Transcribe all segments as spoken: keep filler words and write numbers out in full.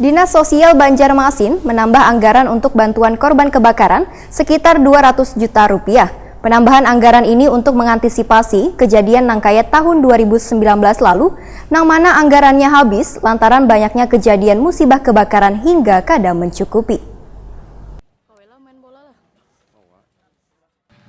Dinas Sosial Banjarmasin menambah anggaran untuk bantuan korban kebakaran sekitar dua ratus juta rupiah. Penambahan anggaran ini untuk mengantisipasi kejadian nangkaya tahun dua ribu sembilan belas lalu, nang mana anggarannya habis lantaran banyaknya kejadian musibah kebakaran hingga kada mencukupi.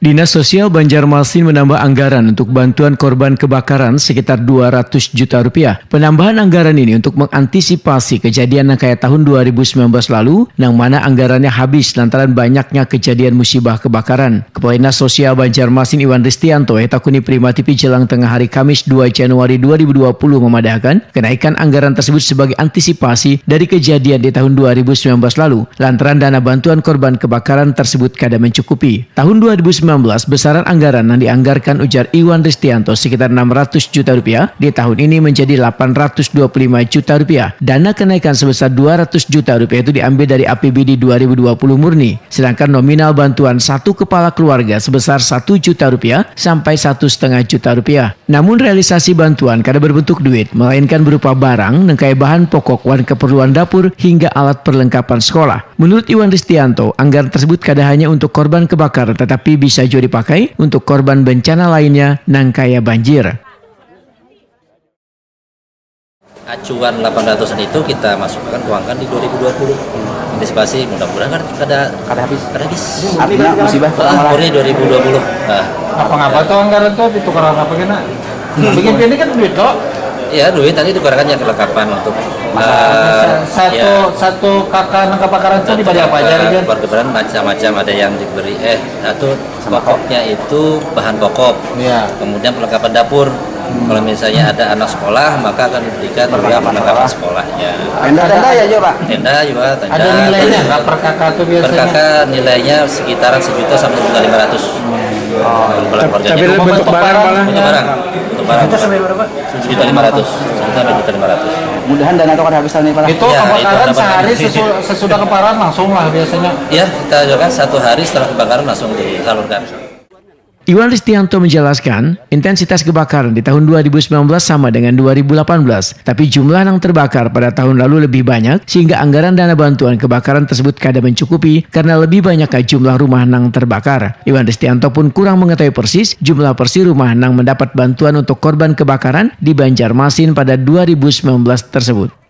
Dinas Sosial Banjarmasin menambah anggaran untuk bantuan korban kebakaran sekitar dua ratus juta rupiah. Penambahan anggaran ini untuk mengantisipasi kejadian nang kaya tahun dua ribu sembilan belas lalu, nang mana anggarannya habis lantaran banyaknya kejadian musibah kebakaran. Kepala Dinas Sosial Banjarmasin Iwan Ristianto, eh, takuni Prima T V jelang tengah hari Kamis dua Januari dua ribu dua puluh memadahkan, kenaikan anggaran tersebut sebagai antisipasi dari kejadian di tahun dua ribu sembilan belas lalu, lantaran dana bantuan korban kebakaran tersebut kada mencukupi. Tahun dua ribu sembilan belas, besaran anggaran yang dianggarkan, ujar Iwan Ristianto, sekitar enam ratus juta rupiah, di tahun ini menjadi delapan ratus dua puluh lima juta rupiah. Dana kenaikan sebesar dua ratus juta rupiah itu diambil dari A P B D dua ribu dua puluh murni, sedangkan nominal bantuan satu kepala keluarga sebesar satu juta rupiah sampai satu setengah juta rupiah. Namun, realisasi bantuan kada berbentuk duit, melainkan berupa barang nang kaya bahan pokok wan keperluan dapur hingga alat perlengkapan sekolah. Menurut Iwan Ristianto, anggaran tersebut kada hanya untuk korban kebakaran, tetapi bisa juga dipakai untuk korban bencana lainnya nang kaya banjir. Acuan delapan ratusan itu kita masukkan, tuangkan di dua ribu dua puluh. Antisipasi, mudah-mudahan kan kada Kada habis. kada habis. Artinya musibah pertama lah. Murni dua ribu dua puluh. Nah, Apa ngapa tuh anggaran tuh ditukaran apa kena? Bikin ini kan duit kok. Iya, duit tadi ditukarkan yang kelengkapan untuk eh, Satu ya, satu kakak nang kebakaran tuh diberi apa aja kakak Rijan? Keluarga beran macam-macam, ada yang diberi eh satu pokoknya itu bahan pokok. Iya. Kemudian perlengkapan dapur. Kalau misalnya ada anak sekolah, maka akan diberikan juga perlengkapan sekolahnya. Tenda-tenda ya juga, Pak? Tenda juga, tenda. Ada nilainya nggak per kakak tuh biasanya? Per kakak nilainya sekitaran sejuta sampai sejuta lima ratus. Oh. Tapi lebih bentuk barang malah. Bentuk barang. Bentuk barang. Sejuta lima ratus. Sejuta lima ratus. Mudahan dana itu kada habis tahun ini, Pak. Itu ya, kebakaran itu sehari sesu sesudah kebakaran langsung lah biasanya. Ya, kita juga satu hari setelah kebakaran langsung disalurkan. Iwan Ristianto menjelaskan, intensitas kebakaran di tahun dua ribu sembilan belas sama dengan dua ribu delapan belas, tapi jumlah yang terbakar pada tahun lalu lebih banyak, sehingga anggaran dana bantuan kebakaran tersebut kada mencukupi karena lebih banyaknya jumlah rumah yang terbakar. Iwan Ristianto pun kurang mengetahui persis jumlah persis rumah yang mendapat bantuan untuk korban kebakaran di Banjarmasin pada dua ribu sembilan belas tersebut.